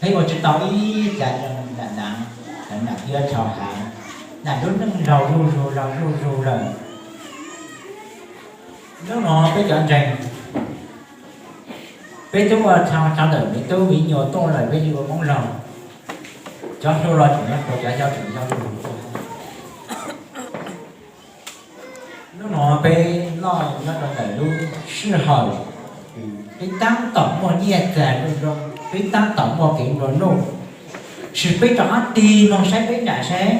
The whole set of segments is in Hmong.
Peb ua tsis tau ib cas rau nam nav, nam thiaj rho hav, nam lub neej laug zuj zus, laug zuj zus lawm. Hnub no peb cov ntseeg, peb twb ua tau rau ntawm me tub me nyuam tuaj lawm, peb li ua Hmoob laug, cov hluas los tseem nyob, cov yau tseem yau zuj zus. Hnub no peb loj nyob rau ntawm lub sij hawm, peb tab tom muaj nyiaj txiag zoo zoo, peb tab tom muaj kev nplua nuj, sis peb rov qab tig mus saib peb nam seb,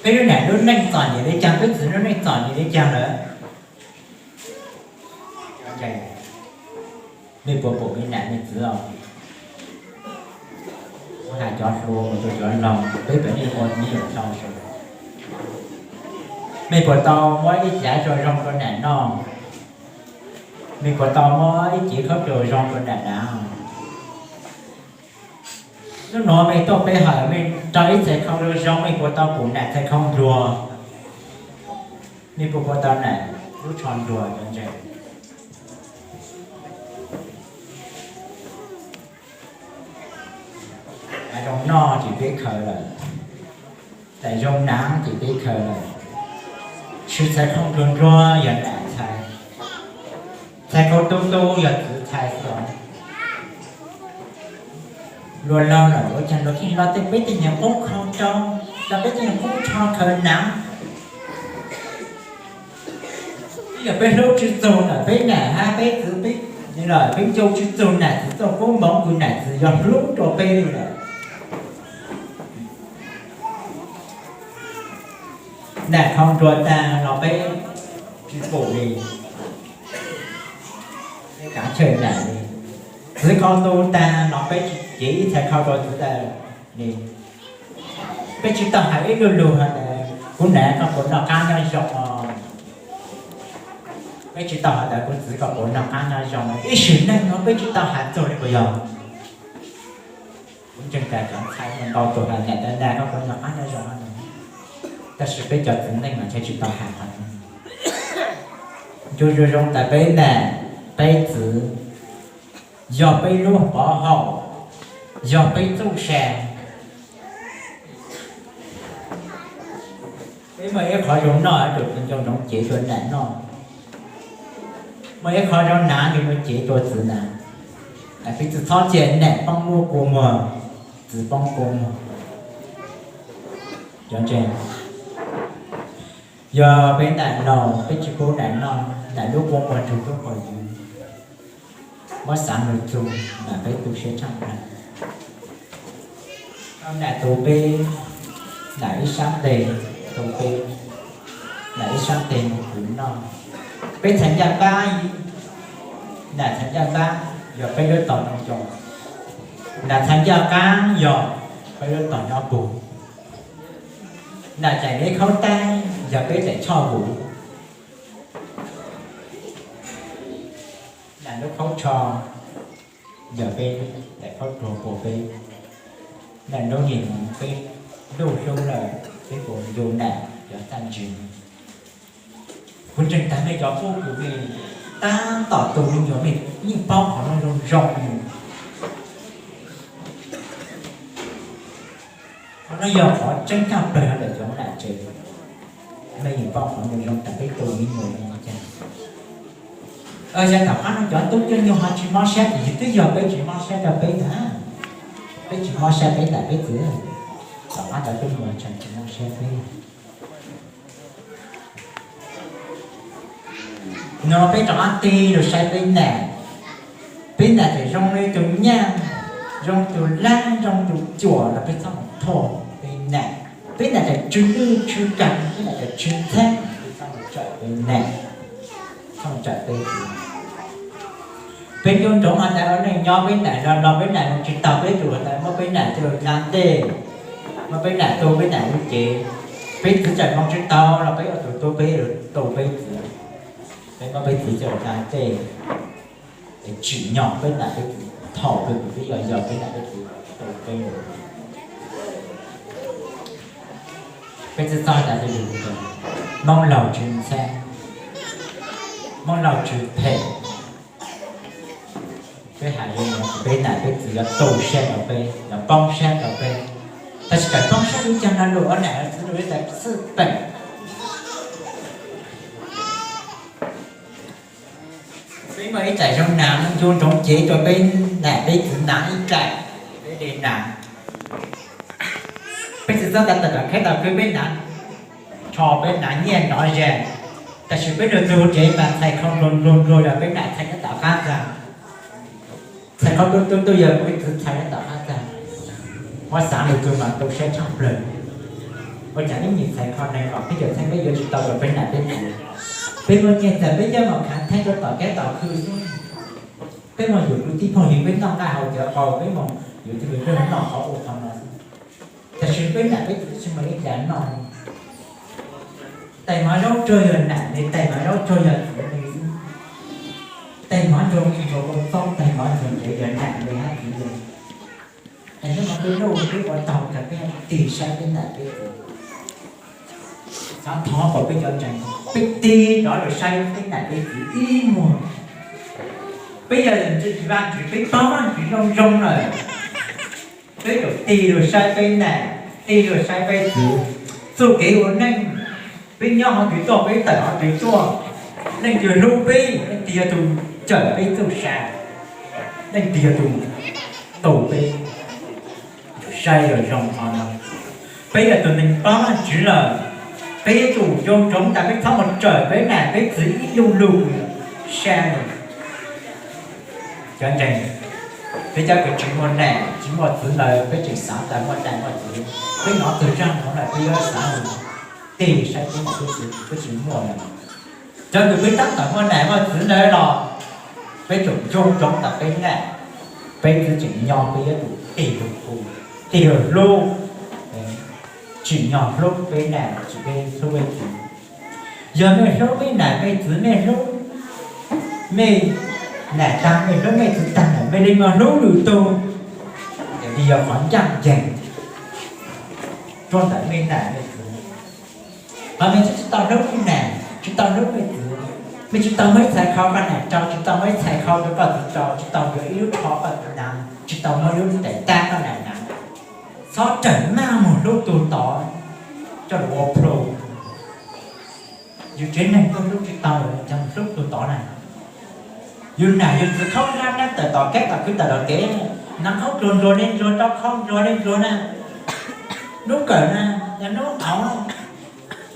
peb lub nam lub neej txom nyem li cas, peb txiv lub neej txom nyem li cas lawm. Nej puas pum me nam me txiv os? Hais cov hluas mus rau cov laug, peb pem nej ua me nyuam tau sawv. Nej puas tau muab ib cav tso zoo rau nam noj? Nej puas tau muab ib cev khaub ncaws zoo rau nam nav? Hnub no mej tuaj peb hawm, mej rau ib txhais khau zoo zoo, mej puas tau pum nam txhais khau nruag? Mej puas puas tau nam lub tsho nruag cov ntseeg? Daim zoo noj ces peb khaws lawm, daim zoo hnav ces peb khaws lawm. Sis txhais khau nruag nruag yog nam txhais, txhais khau tu tu yog txiv txhais xwb os. Luag laug lawm ua cas luag yeej lo tej peb tej nyuag qub khau rau, lo peb tej nyuag qub tsho khaws hnav. Twb yog peb hlub tsis txug lawm peb nam hab peb txiv, peb, peb nco tsis txug nam txiv txoj koob hmoov kws nam txiv yog hlub rau peb li lawm. Nam khau nruag tag los peb tsis pum li, peb kav chawj nam li. Txiv khau tu tag los peb tsis cev ib txhais khau rau txiv tawm li. Peb tsis tau hais ib lu lug has tas kuv nam koj puas noj qab nyob zoo os. Peb tsis tau has tas kuv txiv koj puas noj qab nyob zoo, ib sim neej no peb tsis tau has txug li puas yog? Kuv ntseeg tas cov ntxhais ntau tus has nam tas nam koj puas noj qab nyob zoo no, tab sis peb cov txiv neej mas ntshe tsis tau has qhov no. Ncu zoo zoo tas peb nam peb txiv yog peb lub pov haum, yog peb txuj sa. Peb muaj ib qhov zoo noj, tus ncoo ntsoov cev rau nam noj, muaj ib qhov zoo hnav, tus ncoo cev rau txiv hnav. Peb tsis txhob cia nam poob lub kua muag, txiv poob kua muag. Cov ntseeg, yog peb nam laug peb tsis pub nam noj, nam lub kua muag rug lub qhov yug, muab xav lug txug nam peb tu siab tshaj plawg. Nam tu peb, nam ib sab tes tu peb, nam ib sab tes mus khwv noj. Peb txhais ncaj qab, nam txhais ncaj qab yog peb lub tog ncoo ncoo, nam txhais ncaj qab yog peb lub tog nyob pug, nam txhais ib khaub taib yog peb daim choj huv, nam lub khaub tsho yog peb daim khaub ruag pua peb, nam lub nim no peb ntuj hlub lawm peb puas ncu nam cov txaj ntsig. Kuv ntseeg tas mej cov phooj ywg mej tab tom tu me nyuam mej yeej paub qhov no zoo zoo li. Qhov no yog qhov tseeb tshaj plawg ntawm cov nam tsev. Mej yeej paub qhov no zoo tas peb tu me nyuam li cas. Yog tom qab no cov tub cov nyuag ho tsis mob siab ces twb yog peb tsis mob siab rau peb ntag. Peb tsis mob siab peb nam peb txiv, tom qab cov tub nyuag tseem tsis mob siab peb. No peb rov qab tig lug saib peb nam. Peb nam tseem zoo li tus nyaj, zoo tus lab, zoo tus cuam los peb txhob mus thuam peb nam. Peb nam tseem tsw lwj tsw kag, peb nam tseem tsw ntxhab, peb txhob mus tsawm peb nam, txhob mus tsawm peb txiv. Peb nco ntsoov has tas ua neej nyob peb nam los los peb nam mus tsis tau, peb tsuas has tas muab peb nam coj lug dlaab ntej, muab peb nam tu peb nam lub cev. Peb txiv tseem mus tsis tau los peb ua tus tu peb, tu peb txiv. Peb muab peb txiv coj lug dlaab ntej, es tsim nyog peb nam peb txiv thaum twg peb yog yog peb nam peb txiv tu peb. Peb txhaj txhaj tas li lug, Moob laug tsw ntxhab, Moob laug tsw phem. Peb has li no, peb nam peb txiv yuav tu siab rau peb, yuav poob siab rau peb. Tab sis tawm poob siab lub caag no lug ua nam txiv lug li tas xwb peem. Peb muaj ib tsaim zoo nav, ncu ntsoov cev rua peb nam peb txiv nav ib tsaim, peb li nav. Peb tsi txhob tas tawm tom kheb tom khw peb nav, tsho peb nav nyiaj nov zag, tab sis peb lug txug tsev mas txhais khau nplua nplua nplua yog peb nam txhais nyob tom qab ntag. Txhais qhov tu tu tu yog peb txiv txhais nyob tom qab ntag. Muab xaav lug txug mas tu siab tshaaj plawg. Ua cas ib nyuag txhais qhov neeg kom peb cov txheeb peb yuav tsi tau rau peb nam peb txiv. Peb muaj nyiaj txag peb coj mus khav theeb rau tom kheb tom khw xwb. Peb mus yuav kwv tij phooj ywg peb noj nqaij haus cawv qau, peb mus yuav kwv tij phooj ywg noj qhov ua qhov no xwb. Tab sis peb nam peb txiv tsi muaj ib yav noj. Tais mov zaub tsuag yog nam le, tais mov zaub tsuag yog txiv le xwb. Tais mov ntsuag ntsuag ua txob, tais mov ntsuag ntsuag yog nam le hab txiv le. Es nub no peb lub peb ua tau kag peb tig saib peb nam peb txiv. Xaav thov kom peb cov ntseeg peb tig rov lug saib peb nam peb txiv ib muag. Peb yog Vaajtswv, peb paub Vaajtswv zoo zoo lawm. Peb yuav tig lug saib peb nam, tig lug saib peb txiv. Txuj kev ua neej, peb nyob hov twg tuaj, peb tawm hov twg tuaj, leej twg hlub peb, leej twg yog tus cawm peb txuj sa, leej twg yog tus tu peb. Saib zoo zoo qhov no, peb yog tus neeg paub Vaajtswv lawm, peb yuav tsum nco ntsoov tas peb txhob mus cawm peb nam peb txiv ib lu lug sa lawm. Cov ntseeg, peb cov kws tsi muaj nam tsi muaj txiv ntawd peb tseem xaav tas muaj nam muaj txiv, peb nov txug zaaj nuav lawm peb yuav xaav lug tig saib peb nam peb txiv, peb tsi muaj lawm. Cov kws peb tab tom muaj nam muaj txiv ntawd los peb tsum nco ntsoov tas peb nam peb txiv tseem nyob, peb yuav tsum tig lug hu, tig lug hlub, tsim nyog hlub peb nam, tsim nyog hlub peb txiv. Yog mej hlub mej nam mej txiv, mej hlub mej nam tag, mej hlub mej txiv tag lawm, mej li mag hlub lwm tug, ces li yog qhov ncaaj nceeg rua ntawm mej nam mej txiv. Hos mej tsi tau hlub mej nam, tsi tau hlub mej txiv, mej tsi tau muaj ib txhais khau koj nam rau, tsi tau muaj ib txhais khau rau koj txiv rau, tsi tau yuav ib lub tsho koj txiv nam, tsi tau muaj ib lub tais tab koj nam nam, txhob rawm maj mus hlub tug tod coj lug ua plhu. Yus tsev neeg koj hlub tsi tau, hlub tug tod na. Yus nam yus txiv khaub hlab na, tawm tom keb tom khw tawm tom kev, naav khaub dluag ndluag li ndluag, rau khaub ndluag li ndluag na. Nub kawm na, yog nub auv,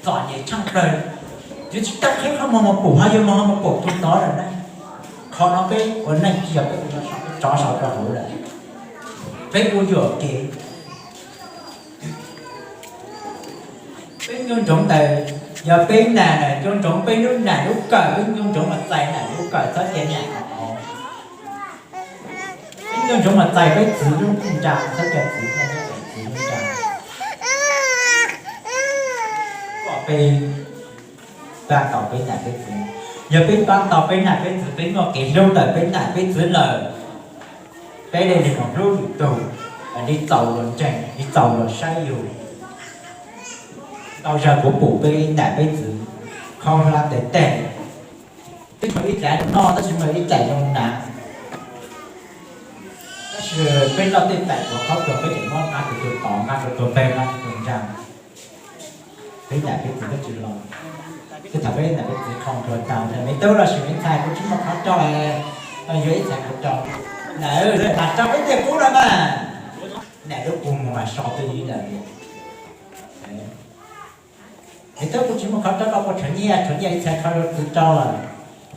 txom nyem tshaaj plawg. Yus tsi tau qheb qhov muag mus pum, ho yus mus ho mus pum tug tod lawm na. Qhov no peb ua neej tsi yog peb ua tsov sau rau hauv lawm, peb ua yuam kev. Peb nco ntsoov tas, yog peb nam na, nco ntsoov peb lub nam lub kawm, peb nco ntsoov mas txais nam lub kawm, txhob cia nam auv. Peb nco ntsoov mas txais peb txiv lub nra, txhob cia txiv, txiv lub nra. Kom peb pab tau peb nam peb txiv. Yog peb pab tau peb nam peb txiv, peb muaj kev hlub ntawm peb nam peb txiv lawm, peb le le mus hlub lwm tug, li txaus luag ntseeg, li txaus luag saib yus. Ntau zag kuv pum peb nam peb txiv khaub hlab tes teg, peb muaj ib txhais noj tab sis muaj ib txhais zoo hnav. Tab sis peb loj tej txhais tuav khaub tuag peb tseem muab nqa rau tug tod, nqa rau tug peg, nqa rau tug nra. Peb nam peb txiv peb tsi los, peb tham peb nam peb txiv qhov ntsuag tas, me tub los sis me ntxhais, kuv tsis muaj qhov rau, yuav ib txhais kuv rau. Nam, nam rau peb tej kub no mas, nam lub kub mus mas so peb ib lawm. Me tub, kuv tsis muaj qhov rau, koj puas tshuav nyiaj? Tshuav nyiaj ib txhais khaub rau txiv rau lawm.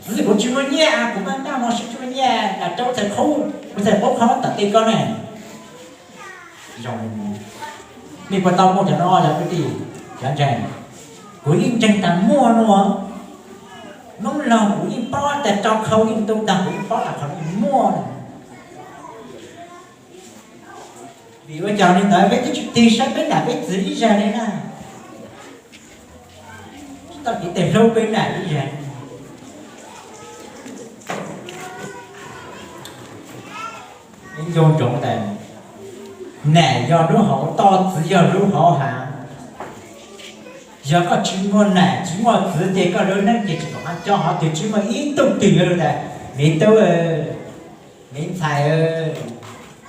Txiv, kuv tsis muaj nyiaj, kuv maj maj mus sib tsis muaj nyiaj, nam rau txhais khaub, kuv txhais khaub kho tom tej koj ne. Zoo li no, mej puas tau muaj cov no cov kwv tij, cov ntseeg? Kuv yeej ntseeg tas muaj no. Hnub laug kuv yeej paub tas rau khau yeej tu tag, kuv yeej paub tas qhov yeej muaj. Vim ua cas li ntawd peb twb tsis tig saib peb nam peb txiv ib zag li na? Tsis tau kev tig hlub peb nam ib zag. Nco ntsoov tas, nam yog lub hauv toj, txiv yog lub hauv hav. Yog koj tsis muaj nam tsis muaj txiv ces koj lub neej ces tsis pom qab cob, hov twg tsis muaj ib tug twg yuav lug tas, me tub, me ntxhais,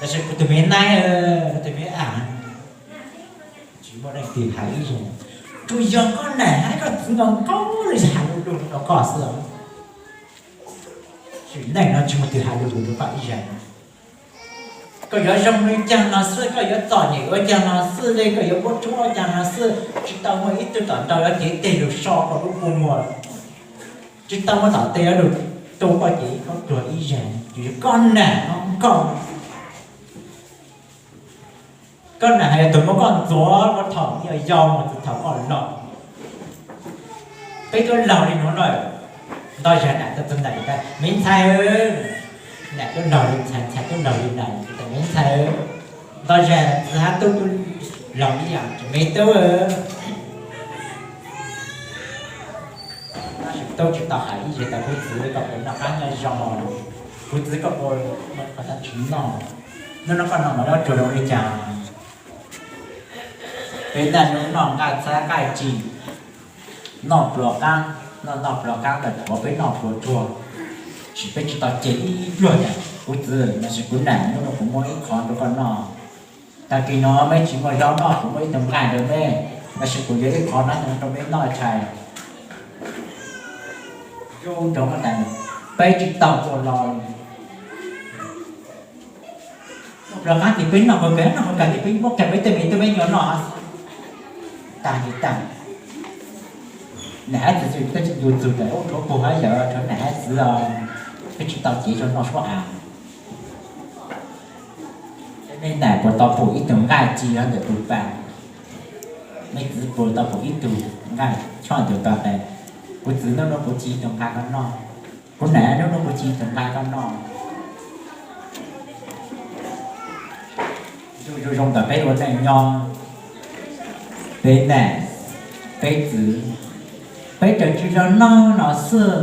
Tab sis kuv tus me nab, kuv tus me ab, tsis muaj leej twg hais ib zaug. Tsuas yog koj nam hab koj txiv nkaus nkaus li hais lus lug rau koj xwb. Sim neej no tsis muaj leej twg hais lus lug rau koj ib zaug. Koj yuav zoo li caag no xwb, koj yuav txom nyem ua caag no xwb li, koj yuav puab tsuab ua caag no xwb, tsis tau muaj ib tug tom nrau yuav cev teg lug so koj lub kua muag, tsis tau muaj tom tej yuav lug tu koj cev khaub dluag ib zaug, tsuas yog koj nam no nkaus. Koj nam has yog tug muab koj ntxuav puag thaum yau yau mus txug thaum koj laug. Peb tuab laug li nuav lawm, nto zag nam tau txug ntawm tas me ntxhais, nam tuab laug li ntxhais, ntxhais tuab laug li nam tas me ntxhais, nto zag txiv hab tub tub laug ib yam, me tub. Tab sis tub tsis tau hais ib zaug tas kuv txiv koj puas noj qab nyob zoo, kuv txiv koj puas noj qab tsis noj, hnub no koj noj mov noj tsuag zoo li cas. Peb naj nub noj nqaij txhab nqaij ci, noj pluas qaab, noj noj pluas qaab ntawm qhuav peb noj pluas tsuag, tab sis peb tsis tau cem ib pluag tas kuv txiv, tab sis kuv nam hnub no kuv muab ib qho rau koj noj. Tag kis no meb tsis muaj zaub noj, kuv muab ib tug nqaij rau meb, tab sis kuv yuav ib qho no rau meb noj tshais. Zoo nroo tas peb tsis tau ua los pluas qaab ces peb noj puas kawg, noj puas kawg ces peb muab kag peb tej me tub me nyuam noj. Tag li tag, nam hab txiv tsis ncu txug tas ua rhuav puag hab yawm rhuav nam hab txiv os, peb tsis tau cev rau noj suab av. Mej nam puas tau pum ib tug nqaij ci ntawm tus pas? Mej txiv puas tau pum ib tug nqaij choj ntawm tus pas tas kuv txiv hnub no kuv ci ib tug nqaij koj noj, kuv nam hnub no kuv ci ib tug nqaij koj noj? Zoo zoo ntawm peb ua neej nyob, peb nam peb txiv, peb tsuas tsis tau noj no xwb,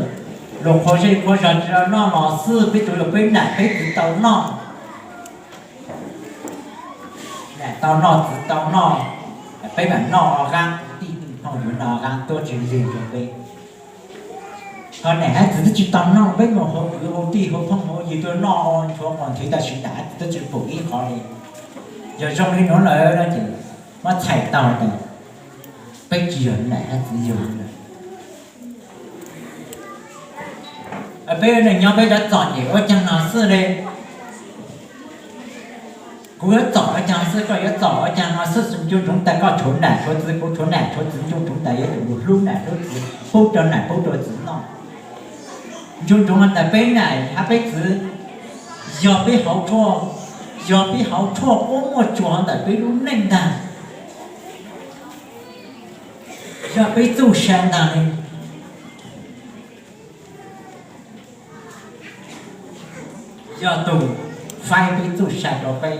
luas qhua zej qhua zog tsis tau noj no xwb, peb tsuas yog peb nam peb txiv tau noj. Nam tau noj txiv tau noj, peb mam noj o qaab, tij nyoog yuav noj qaab tuab tsi lig rua peb. Ho nam hab txiv twb tsis tau noj, peb mus hauv kwv hauv tij hauv phooj hauv ywg tuaj noj o nchuav qos nthwv, tab sis nam hab txiv twb tsis pum ib qho li. Yog zoo li nuav lawm no ces muab txhais tau tas peb tsis yog nam hab txiv yug lawm. Peb ua neej nyob peb yuav txom nyem ua caag no xwb li. Kuv yuav txom ua caag xwb, koj yuav txom ua caag no xwb, ncu ntsoov tas koj tshuav nam tshuav txiv, kuv tshuav nam tshuav txiv, ncu ntsoov tas yuav tsum hlub nam hlub txiv, pub rau nam pub rau txiv noj. Ncu ntsoov tas peb nam hab peb txiv yog peb hauv tshuaj, yog peb hauv tshuaj quab muaj tsuas ntawm peb lub neej ntag, yog peb txuj sa ntag li. Yog tug faib peb txuj sa rua peb,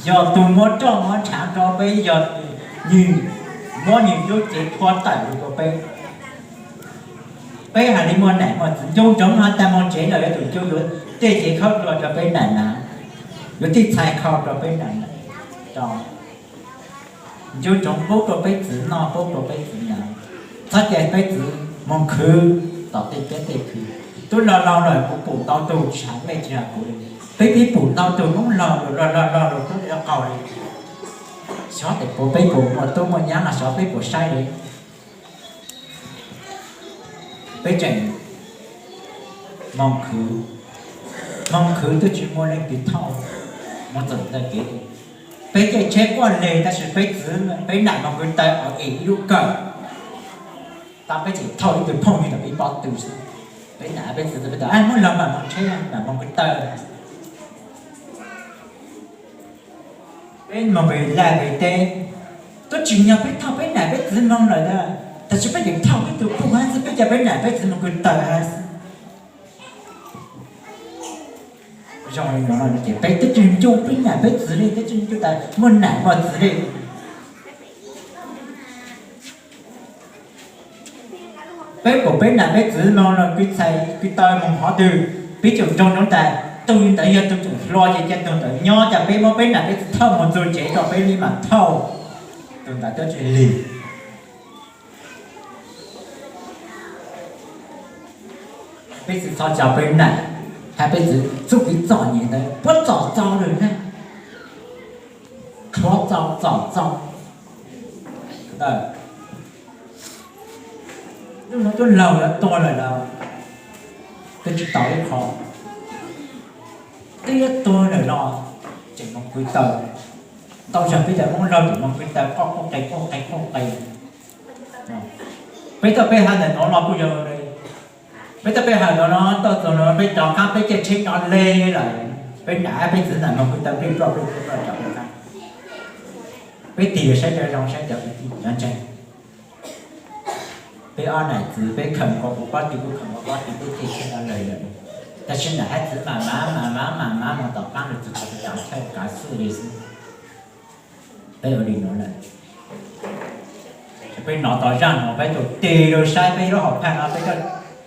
yog tug muab roj muab ntshaav rua peb, yog tug nwg muab nwg lub cev rhuab tawm lug rua peb. Peb has le muaj nam muaj txiv, ncu ntsoov has tas moog tsev lawm yuav tsum ncu yuav tej cev khaub dlua rua peb nam na, yuav tej txhais khau rua peb nam na. Ncu ntsoov pub rua peb txiv noj pub rua peb txiv na, txhob ca peb txiv moog khwv tom tej teb tej khw. Tub laug laug lawm kuv pum ntau tug, tsis has mej tsis has kuv li, peb pib pum ntau tug Moob laug lug laug laug laug lug tub li qaug li. Xyov tes puas peb puas muaj tub muaj nyab no, xyov peb puas saib li. Peb tseem moog khwv, moog khwv twb tsis muaj leej twg thauj moog txog ntawm kev. Peb caij tsheb quaj leg tab sis peb txiv peb nam moog kwv taw es ib lub kawm, tab peb tseem thauj ib tug phooj ywg tom peb pob tw xwb. Peb nam peb txiv tas muab laug mam moog tsheb mam moog kwv taw. Peb moog pem laj pem teb, twb tsis yog peb thauj peb nam peb txiv moog lawm, tab sis peb tseem thauj ib tug phooj ywg xwb, peb ca peb nam peb txiv moog kwv taw hab xwb. Zoo li no ces peb twb tsis ncu peb nam peb txiv li, twb tsis ncu tas muaj nam muaj txiv li. Peb pum peb nam peb txiv moog lug kwv txhais kwv taw moog qhov twg, peb tseem nco ntsoov tas tug ntawd yog tug tseem hluas ces ca tug ntawd nyob, ca peb muab peb nam peb txiv thauj moog txug tsev rua peb li mam thauj, tug ntawd twb tsis lig. Peb txiv txhob ca peb nam hab peb txiv txuj kev txom nyem ntawd puab txom txaus lawm na. Txaus txaus txaus. Lub hnub twb laug yuav tuag lawm los twb tsis tau ib qho. Twb yuav tuag lawm los tseem mus kwv taws. Ntau zaus peb cov Hmoob laug tseem mus kwv taws qoj qoj qe qoj qe qoj qe. Peb tau peb hais ntawm no los kuj yog li. Peb tau peb hais ntawm no tuaj txog no peb rov qab peb caij tsheb no lig lawm, peb nam peb txiv nam mus kwv taws plig ploj plig ploj rov qab. Peb tig saib cov zoo saib cov kwv tij cov ntseeg. Peb ob nam txiv peb khawm nkaus kuv pob tw kuj khawm nkaus pob tw peb caij tsheb no lig lawm. Tab sis nam hab txiv mam mam mam mam mam mam mus tom qab lawm txog tom chaw kav xwb li xwb. Peb ua li no lawm. Peb hnov tau zaj no peb tau tig rau saib peb lub hauv phaj no peb tau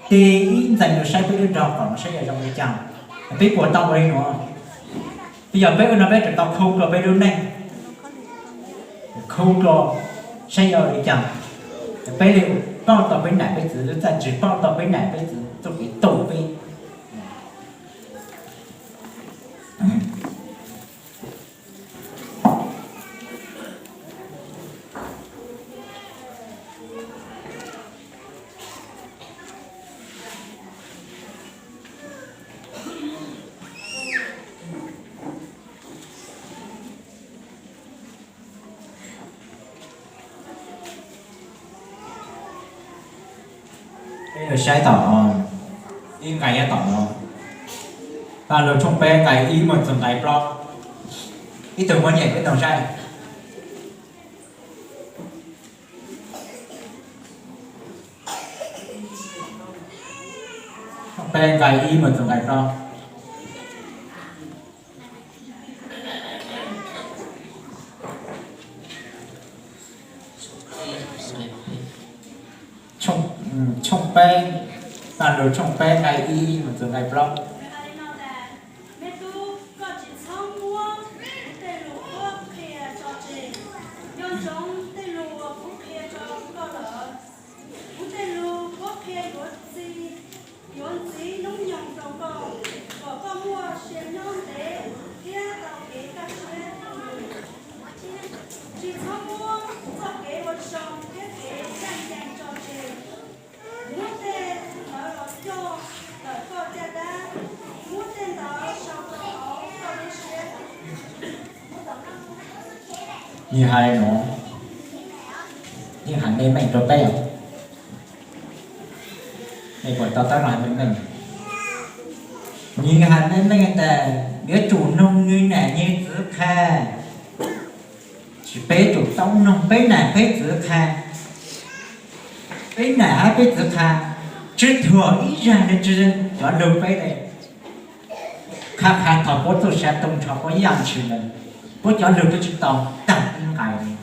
tig ib ntxees rau saib peb lub nroog qaum no saib yog zoo li cas. Peb puas tau ua li no? Twb yog peb ua no peb tseem tau khu dua peb lub neej, khu dua saib yog ua li cas. Peb li pauj tau peb nam peb txiv lub txaj ntsig, pauj tau peb nam peb txiv txuj kev tu peb. Peb yuav saib tom ib nqai nyob tom no, Paj Lug tshooj peb nqai ib mus txog nqai plaub. Ib tug muab nyem peb tau saib. Tshooj peb nqai ib mus txog nqai plaub. Tshooj peb, Paj Lug tshooj peb nqai ib mus txog nqai plaub. Me tub, koj tsis txhob muab kuv tej lus qhuab qhia tso tseg, nco ntsoov tej lus uas kuv qhia rau koj lawm. Kuv tej lus qhuab qhia yuav txi, yuav ntxiv hnub nyoog rau koj, kom koj muaj sia nyob ntev thiab tau kev kaj siab. Tsis txhob muab txoj kev ua zoo thiab kev ncaj ncees tso tseg. Muab tej ntawd los coj ntawm koj caj dab, muab tej ntawd sau rau hauv koj lub siab. Nws hais no, yeej hais meej meej rau peb os. Nej puas to taub no hais meej meej? Nws hais meej meej tas yuav tsum mloog nws niam nws txiv qha, tsis peb tsum tau mloog peb niam peb txiv qha. Peb niam hab peb txiv qha, tsis thuam ib zag li tsis cov lug peb li. Qha qha thaum puab txuj sa too nrho puab yaj ntshis ntawd, puab cov lug twb tsis tau tag ib nqai li.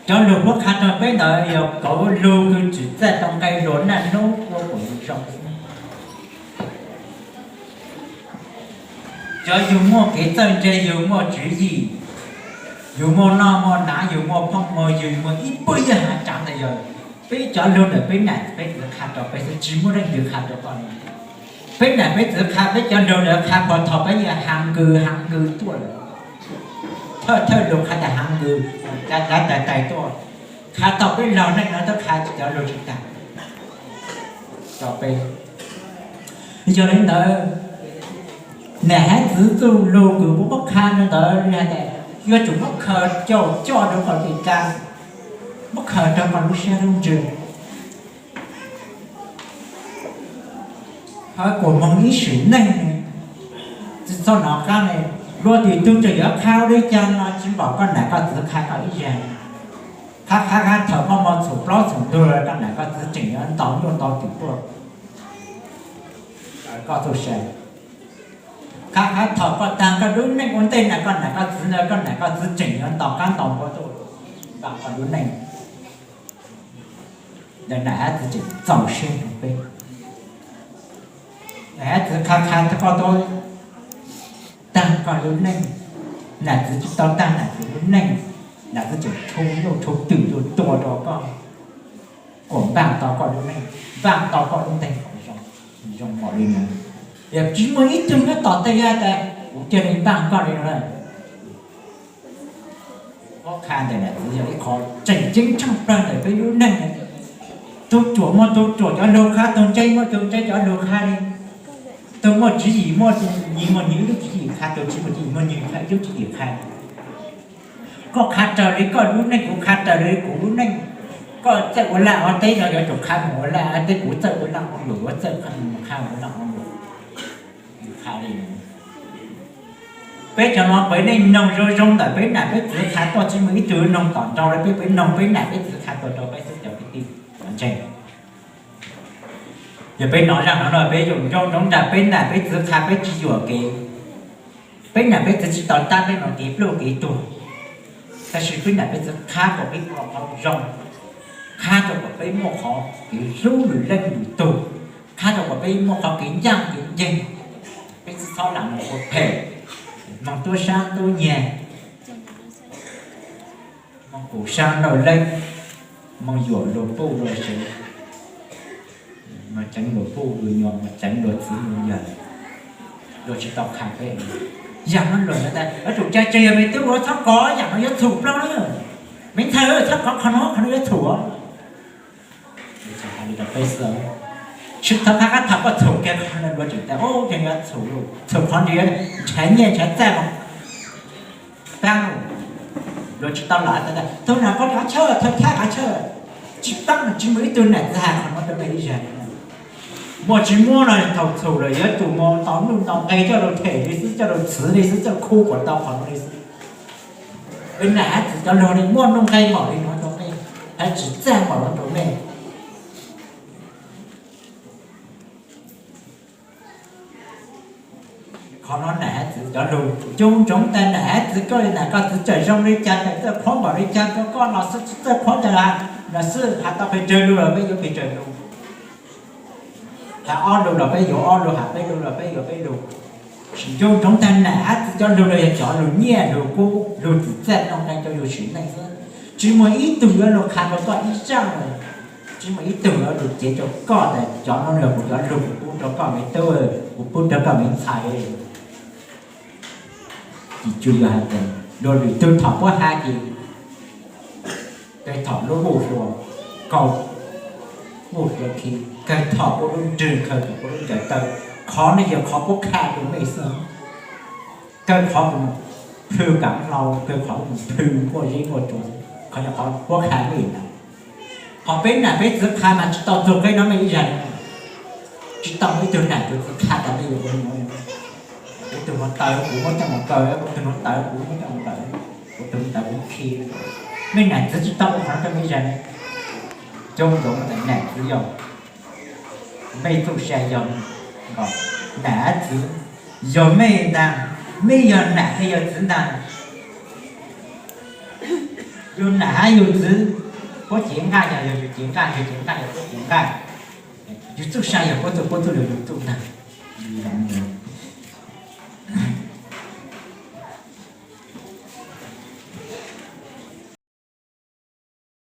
Cov lug puab qha rau peb ntawd yog kauv lug kws tsim txaj tau nqe luag naj nub ua kuas yug zoo xwb. Cov yug muaj kev txawj ntse, yug muaj tswv yim, yug muaj noj muaj hnav, yug muaj phooj muaj ywg, yug muaj ib puag yam hav tsav ntawd yog peb cov lug ntawm peb niam peb txiv qha rau peb xwb, tsis muaj leej twg qha rau koj li. Peb niam peb txiv qha peb cov lug ntawd qha puag thaum peb yog hav kws hav kws tuaj lawm. Thawj thawj lug qha tas hav kws, cav cav tais tais tuaj, qha thaum peb laug neej no twb qha cov lug tsis tag rau peb. Yog li ntawd, niam hab txiv txuj lug kws puab muab qha no ntawd li hais tias yuav tsum muab khaws caum coj rau qhov kev cai, muab khaws rau koj lub siab lub ntsws. Hab kuas moog ib sim neej, txij txoj no qab ne, luag twb tug tseem yuav qha ua li cas no tsis npaum koj niam koj txiv qha koj ib zag. Qha qha qha thaum koj moog txhum plaub txhum ntug lawm koj niam koj txiv tseem yuav ntaus nyuj ntaus twm tuaj koj txuj sa. Qha qha thaum koj taag koj lub neej ua ntej na koj niam koj txiv ntawd, koj niam koj txiv tseem yuav ntaus qab ntaus npua tuaj ntaus koj lub neej. Ntawd nam hab txiv tseem txaus siab rau peb. Nam hab txiv qha qha koj tau taag koj lub neej, nam txiv tsis tau taag nam txiv lub neej, nam txiv tseem rhu nyuj rhu twm tuaj tua rau koj, kuas npaaj tau koj lub neej, npaaj tau koj lub ntees zoo npaum li no. Yog tsis muaj ib tug nyob tom tej yog tas kuv cia li npaaj koj li no lawm. Qha ntawm nam txiv yog ib qho tseem ceeb tshaj plaws ntawm peb lub neej. Tug cuam muaj tug cuam cov lug qha, tug ntse muaj tug ntse cov lug qha li. Tug muaj tswv yim muaj nyias muaj nyias ib lub tswv yim qha, tug tsis muaj tswv yim muaj nyias ib lub tswv yim qha. Koj qha raws li koj lub neej, kuv qha raws li kuv lub neej. Koj txawj ua laj ua teb no yuav tsum qha mus ua laj ua teb, kuv txawj ua laj ua luam yuav txawj qha mus qha ua laj ua luam. Qha li Peb cov no peb neej noog zoo zoo ntawm peb nam peb txiv qha tuaj, tsis muaj ib tug noog tom nraug li peb, peb noog peb nam peb txiv qha tuaj rau peb xwb cov kwv tij ntseeg. Yog peb nov zaj no no peb yuav zoo zoo nram peb nam peb txiv qha, peb tsis yuam kev. Peb nam peb txiv tsis tau tab peb no kev pluj kev tuag, tab sis peb nam peb txiv qha kom peb muaj qhov zoo, qha rau kom peb muaj qhov kev hlub lwm leej lwm tug, qha rau kom peb muaj qhov kev ncaj kev ncees. Peb tsis txhob lam mus ua phem, moog tuab sab tuab nyag, moog pum sab nrauj leeb, moog yuam luag puj luag sev, moog ceev luag puj luag nyuam, moog ceev luag txiv luag yawg, luag tsis tau qha peb. Yam no luag yuav tas yuav tsum cai tseg, yog me tub ua txhob kov, yam no yuav txhum plaub na. Me ntxhais txhob kov qhov no, qhov no yuav txhum. Tsis tau qab qab tham koj txhum kiag qhov no, luag tseem tas ub, tseem yuav txhum, txhum qhov ntawd nrhav nyiaj nrhav txaj mas pab, luag tsis tau lam tas tug nam koj kav chawj, thawj thaj kav chawj. Tsis paub, tsis muaj ib tug nam txiv hais qhov no rau peb ib zag. Muaj tsis muaj no thaum txhum lawm yuav tsum mus ntaus nuj ntaus nqe coj lug them li xwb, coj lug txhwv li xwb, coj lug khu kom tau qhov no li xwb. Peb nam hab txiv cov lug li muaj nuj nqe npaum li no rau mej, hab tsis txaj npaum no rau mej. Qhov no nam hab txiv cov lug, nco ntsoov tas nam hab txiv koj li nam koj txiv txawm zoo li cas, txawm txawj qhuab npaum li cas rau koj los xwb, txawj qhuab cas los xwb, has tau pes tsawg lug los peb yuav pes tsawg lug, has ob lug los peb yuav ob lug, has peb lug los peb yuav peb lug. Sim nco ntsoov tas nam hab txiv cov lug los yog cov lug nyiaj lug kub lug txim txaj nuj nqe rau yug sim neej xwb. Tsis muaj ib tug yuav lug qha rau koj ib zaj lawm, tsis muaj ib tug yuav lug cev rau koj tas cov no yog kuv cov lug kuv pub rau koj me tub, kuv pub rau koj me ntxhais. Tsis tshua yog has tas luag lwm tug thaum puab has ces kawg thaum lub vuj hlua kaus, vuj hlua khi, kawg thaum puab lub nrwg khaws, thaum puab lub ncaws taw, qhov no yog qhov puab qha rau mej xwb. Kawg qhov kuv mus plhw kam hlau, kawg qhov kuv mus plhw nkuaj zeb nkuaj tsua, qhov yog qhov puab qha mej ntag. Ho peb nam peb txiv qha mas tsis tau txug qeb no mej ib zag li. Tsis tau muaj ib tug nam tug txiv qha tas mej yuav ua li no. Kuv tug nuav tawv kuv muab coj mus kaw, kuv tug nuav tawv kuv muab coj mus kaw, kuv tug nuav tawv kuv muab khi. Mej nam txiv tsis tau ua qhov no rau mej ib zag li. Coob ntsoov tas nam txiv yog mej txuj sa yog nam hab txiv, yog mej ntag, mej yog nam mej yog txiv ntag. Yug nam hab yug txiv, puab cev nqaj yog yug cev nqaj, yug cev nqaj yog puab cev nqaj. Yug txuj sa yog puab txuj, puab txuj yog yug txuj ntag.